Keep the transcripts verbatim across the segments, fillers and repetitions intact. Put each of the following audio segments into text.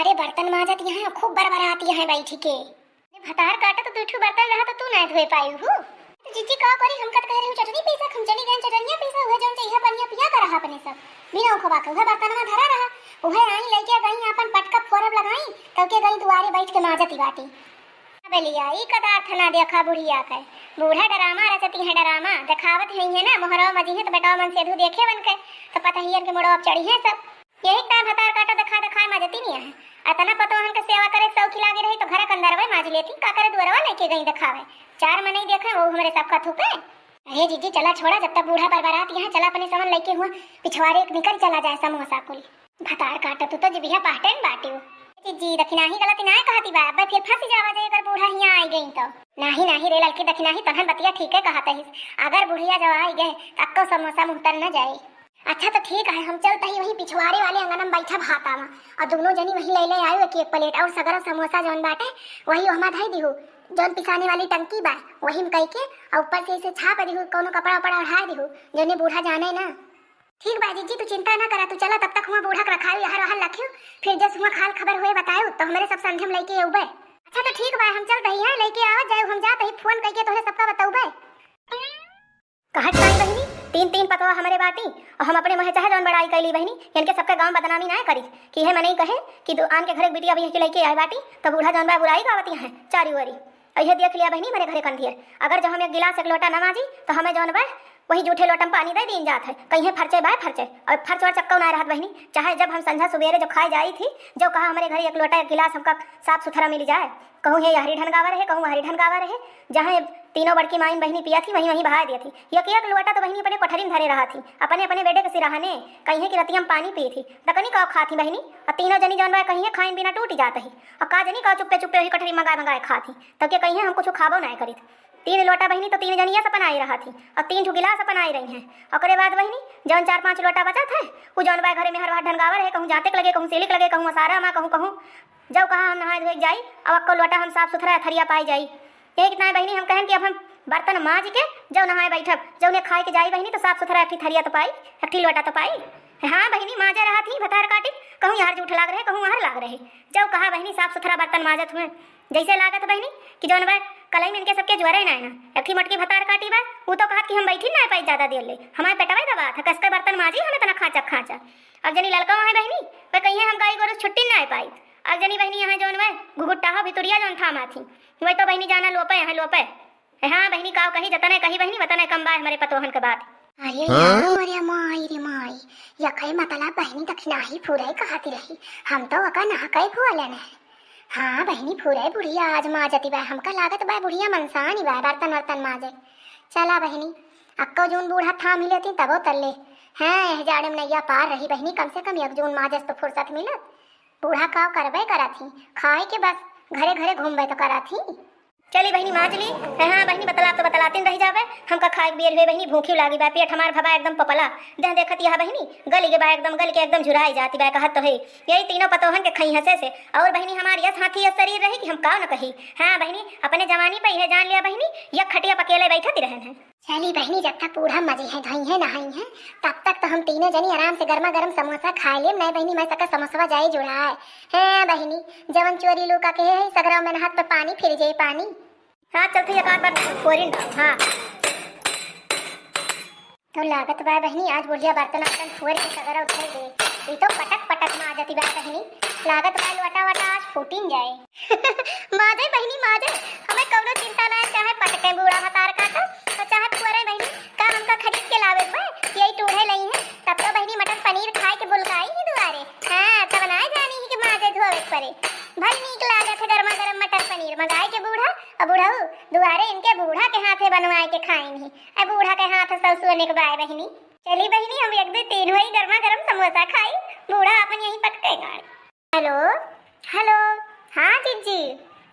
अरे बर्तन माजत यहाँ खूब बरबरात यहाँ बैठी के। अरे भतार काटा तो दुइ ठू बर्तन रहा तो तू ना धोए पाई हूँ। तो जिज्जी का करी, हम कत कह रही हूँ चटनी पीसा, हम चली गए चटनिया पीसा, हुआ जौन चाहिए पनिया पिया कर रहा अपने सब। बिना उखवा के वह बर्तन में धरा रहा, वह आई लेके गई अपन पटका फोरब लगाई, तब के गई दुआरे बैठ के माजती बाटी। बलिया, ई कदार्थ ना देखा बुढ़िया के। बूढ़ा डरामा रचती है डरामा, देखावत है ये ना, मोहरवा मजी है तो बेटवा मन सेधु देखे बन के, तो पतहियन के मुड़वा चढ़ी है सब। यही टाइम भतार काटा देखा देखाए मजती नहीं है। अतना पतोहन के सेवा करे सौखी लागे रही तो घर के अंदर वही माज लेती, का करे दुअरवा लेके गई देखावे। चार मनई देखे वो हमरे सबका थूके। अरे जीजी चला छोड़ा, जब तक बूढ़ा बरबरात यहाँ चला अपने समन लेके हुआ पिछवारे एक निकल चला जाए समोसा कुल। भतार काटा, तू तो जिबिया पहटेन बाटियो। जीजी, दखिनाही गलती नाय कहती बा, अब्बे फिर फंसी जावा जाए अगर बूढ़ा हियाँ आई गई तो। नाही, नाही रे ललकी दखिनाही, तहन बतिया ठीके कहत हिस। अगर बुढ़िया जब आई गए, त अक्को समोसा मुँह तर न जाए। अच्छा तो ठीक है, हम चलत ही वहीं पिछवारे वाले अंगन में बैठा भाता में, और दोनों जनी वहीं ले ले आयो एक एक प्लेट, और सगरा समोसा जौन बाटे, वही ओहमा धई दिहु, जौन पिसाने वाली टंकी बा, वही में कई के, और ऊपर से इसे छाप दिहु, कौनो कपड़ा उपड़ा ओढ़ा दिहु, जौने बूढ़ा जाने ना। ठीक बा जीजी, तू चिंता ना करा, तू चला, तब तक हुआ बूढ़ा के रखायु, यहाँ रहल रखियो, फिर जस हुआ खाल खबर हुए बतायु, तो हमरे सब संधे में लेके अउबे। अच्छा तो ठीक बा, हम चलत ही हैं, लेके आवा जाए, हम जात ही फोन करके तोहरे सबका बतउबे। कहत ताई बहिनी, तीन तीन पतवा हमरे बाटी, और हम अपने मुँहे चाहे जौन बड़ाई कैली बहिनी, इनके सबके गाँव बदनामी ना करी, कि हे मनई कहे कि दो आन के घरे बिटिया बिया के लेके आए बाटी, तो बूढ़ा जौन बा बुराई गावत यहाँ चारी ओरी। और यह देख लिया बहिनी, मेरे घरे कंधियर, अगर जो हम एक गिलास एक लोटा ना माजी, तो हमें जौन बा वही जूठे लोटम पानी दे दीन जात है, कहीं फरचे बाय फरचे, और फरच वरच अक्कौ ना रहत बहिनी। चाहे जब हम संझा सुबेरे जो खाए जाई थी, जो कहा हमरे घरे एक लोटा एक गिलास हमका साफ सुथरा मिल जाए, कहूँ हे हरी ढनगावा रहे, कहूँ हरी ढनगावा रहे, जहाँ ये तीनों बड़की माइन बहिनी पिया थी, वहीं वहीं बहाय दिया थी। एक एक लोटा तो बहिनी अपने कोठरी में धरे रहा थी, अपने अपने बेडे के सिराहने, कहीं कि रतिया में पानी पी थी, तकनी का खा थी बहिनी, और तीनों जनी जौन बा कहीं खाइन बिना टूट जात ही, और का जनी का चुप्पे चुप्पे वही कोठरी मंगाए मंगाए खा थी, तब के कहीं हम कुछ खाबो ना करी थी। तीन लोटा बहिनी तो तीन जनिया से अपन आई रहा थी, और तीन ठो गिलास अपन आई रही हैं। ओकरे बाद बहिनी जौन चार पाँच लोटा बचा थे, उ जौन बा घरे में हर बार ढनगावा रहे, कहूँ जाते के लगे, कहूँ सेलिक लगे, कहूँ असारा मा, कहूँ कहूँ जौ कहा हम नहाए धोए के जाई, अब अक्को लोटा हम साफ सुथरा थरिया पाई जाई। यही कितना है बहिनी, हम कहन कि अब हम बर्तन माज के जौ नहाए बैठब, जौने खाए के जाई बहिनी तो साफ सुथरा एक ठी थरिया तो पाई, एक ठी लोटा तो पाई। हाँ बहिनी, माजे रहा थी भतार काटी, कहूँ यार जूठ लाग रहे, कहूँ यार लाग रहे। जौ कहा बहिनी साफ सुथरा बर्तन माजत हुए, जैसे लागत बहिनी कि जौन बा कलई में इनके सबके ज्वरे ना है ना। एक ठी मोटकी भतार काटी बा, उ तो कहत कि हम बैठी ना पाई ज्यादा देर ले, हमारे पेटवा दबा था, कसके बर्तन माजी हम इतना खांचा खांचा। अब जनी ललका वहाँ बहिनी, वह कहीं हम गाई गोरु छुट्टी ना पाई। अब जनी बहिनी यहाँ जौन बा घुघुट्टा हो भितुरिया जौन था माथी, वही तो बहिनी जाना लोपे यहाँ लोपे। हाँ बहिनी, काव कही, जतने कही बहिनी, वतने कम बा हमरे पतोहन के बात। अरे हाँ? यार, अरे माई रे माई, यकै मतलब बहिनी दखिनाही फुरै कहती रही, हम तो ओका नहकै फुअलन है। हाँ बहिनी, फुरै बुढ़िया आज माजती बा, हमका लागत बा बुढ़िया मनसानी बा, बर्तन वर्तन माजे। चला बहिनी, अक्को जून बूढ़ा थाम ही लेती तबो तल्ले। हाँ, यह जाड़े में नैया पार रही बहिनी, कम से कम एक जून माजस तो फुर्सत मिलत। बूढ़ा काव करबे करत ही, खाए के बस घरे घरे घूमबे तो करत ही। चली बहिनी माज ली। हाँ, हाँ बहिनी, बतलात तो बतलातिन रह जाबे, हमका खाए के बेर हुए बहिनी, भूखी लागी बा, पेट हमार भबा एकदम पपला। देह देखत यह बहिनी गल के बा एकदम, गल के एकदम झुराई जाती बा, कहत तो है यही तीनों पतोहन के खई हंसे से। और बहिनी हमार यस हाथी यस शरीर रही कि हम काव न कही। हाँ बहिनी, अपने जवानी पे यह जान लिया बहिनी, यह खटिया पकेले बैठत रहन है। चली बहिनी, जब तक बूढ़ा मजे हैं, धोई हैं, नहाई हैं, तब तक तो हम तीनों जनी आराम से गर्मा गर्म समोसा खाए लेम। नहीं बहिनी, मैं सका समोसवा जाए जुड़ाए। हैं बहिनी, जवन चोरी लुका के है, सगरा में हाथ पे पानी फिर जाए पानी। हाँ, चलते एक आध बार फोरिन। हाँ। तो लागत बा बहिनी, आज बुढ़िया बर्तन वर्तन फोर के सगरा उठाई दे। ई तो पटक पटक माजती बा बहिनी। लागत बा लोटा वटा आज फूटिन जाए। माजे बहिनी माजे, हमें कौनो चिंता ना है, चाहे पटके बूढ़ा भतार काटा, और चाहे फुअरे बहिनी, का हमका खरीद के लावे बा, यही टूढ़े लई है। तब तो बहिनी मटर पनीर खाए के बुलकाई ही दुआरे। हाँ, तब ना जानी ही कि माजे धोवे के परे। भल नीक लागत है गर्मा गर्म मटर पनीर मंगाए के बूढ़ा, और बूढ़ऊ दुआरे इनके बूढ़ा के हाथे बनवाए के खाइन ही। ए बूढ़ा के हाथ ससुर निक बाय बहिनी। चली बहिनी, हम एक दो तीन वही गर्मा गर्म समोसा खाई, बूढ़ा अपन यहीं पटके गाड़ी। हेलो, हेलो, हाँ जिज्जी।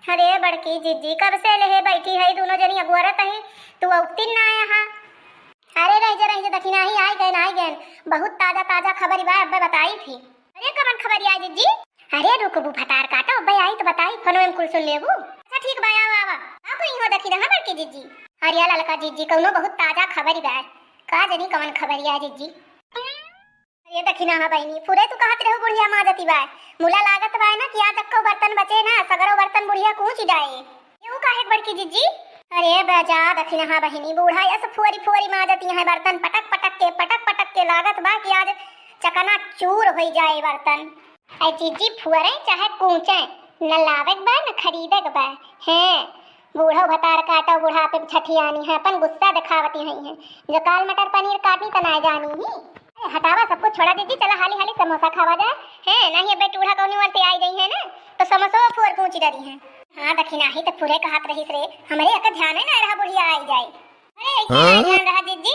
अरे बड़की जिज्जी, कब से लेहे बैठी है, दोनों जनी अगुअरत है, तू औतिन ना आया हा। अरे रह जा, रह जा, दखिनाही आई गए, आई गए, बहुत ताजा ताजा खबर बा, अब्बे बताई थी। अरे कमन खबर आई जिज्जी? अरे रुकबू भतार काटो, अब्बे आई तो बताई, फोनो में कुल सुन लेबू। अच्छा ठीक बा, आवा, आवा। आ तो इहो दखिनहा बड़की जिज्जी। अरे ललका जिज्जी, कौनो बहुत ताजा खबर बा, का जनी कमन खबर आई जिज्जी? ए दखिनहा बहिनी, फुरे तू कहत रहू बुढ़िया माजति बाय। मुला लागत बाय ना कि आज अक्को बर्तन बचे ना, सगरो बर्तन बुढ़िया कूचि डाए। ए उ काहे बड़की जिज्जी? अरे बजा दखिनहा बहिनी, बूढ़ा यस फुअरि फुअरि माजति हैं बर्तन, पटक पटक के, पटक पटक के लागत बा कि आज चकनाचूर होइ जाए बर्तन। ऐ जिज्जी फुअरे चाहे कूचे, न लावेक बा न खरीदेक बा। हैं, बूढ़ो भतार काटो बुढ़ापे छठियानी हैं, अपन गुस्सा देखावति हैं। जो काल मटर पनीर काटनी त नाय जानी ही। अरे हटावा सब कुछ छोड़ा जिज्जी, चला हाली हाली समोसा खावा जाए। हैं, नाहीं अबे टूढ़ा कौनी ओर से आइ गई है ना, तो समोसो फुअर कूचि डरी हैं। हाँ दखिनहा ही त फुरे कहत रहिस रे, हमरे एक ध्यान है ना रहा बुढ़िया आइ जाए। अरे ऐसे हाँ? ना ध्यान रहा जिज्जी,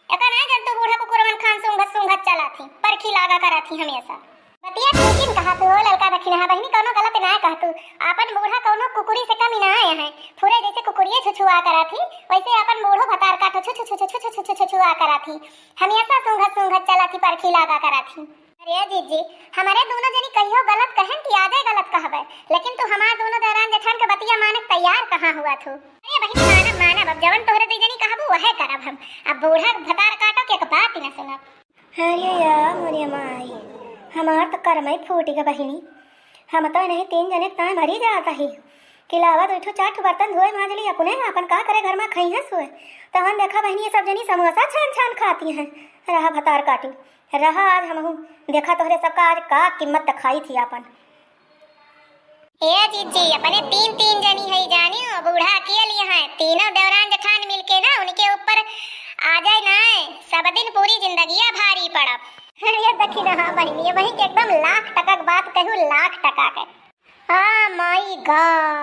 एका ना जन तू बूढ़ा कुकुरवन खान सूंघत सूंघत चला थी, परखी लागा करा थी हमेसा। बतिया ठीक ही कहत हो ललका दखिनहा बहिनी, कौनो गलत ना कहतू। आपन बूढ़ा कौनो कुकुरी से कमी ना आए हैं। फुरे जैसे कुकुरिये छुछुआ करा थी, वैसे आपन बूढ़ो भतार काटो छु छु छु छु छु छु छु छुछुआ करा थी। हमेसा सूंघत सूंघत चला थी, परखी लागा करा थी। अरे जिज्जी, हमरे दोनों जनी कहियो गलत कहन कि आजे गलत कहबे, लेकिन तू हमार दोनों देवरान जेठान के बतिया माने के तैयार कहाँ हुआ थू? अरे बहिनी मानब मानब, अब जवन तोहरे दू जनी कहबू वहे करब हम। अब बूढ़ा भतार काटो के एक बात ही ना सुनब। अरे या मोरे माई, हमार त करमई फूटि गा बहिनी। हम त नहीं तीन जने ताय मरी जात ही। कि लावा दुइ ठो चार ठो बर्तन धोए मांज ली अपने, अपन का करे घर मा खइहैं सोए। तहन देखा बहिनी ये सब जनी समोसा छान छान खाती हैं। रहा भतार काटू, रहा आज हमहू देखा तोहरे सबका आज का कीमत देखाई थी आपन। ए जिज्जी, अपने तीन तीन जनी है जानियो, बूढ़ा अकेली हैं। तीनों देवरान जेठान मिलके ना उनके ऊपर आ जाए ना, सब दिन पूरी जिंदगिया भारी पड़ब। अरे दखिनहा बहिनी, ये वही के एकदम लाख टका के बात कहू, लाख टका के। Oh my God।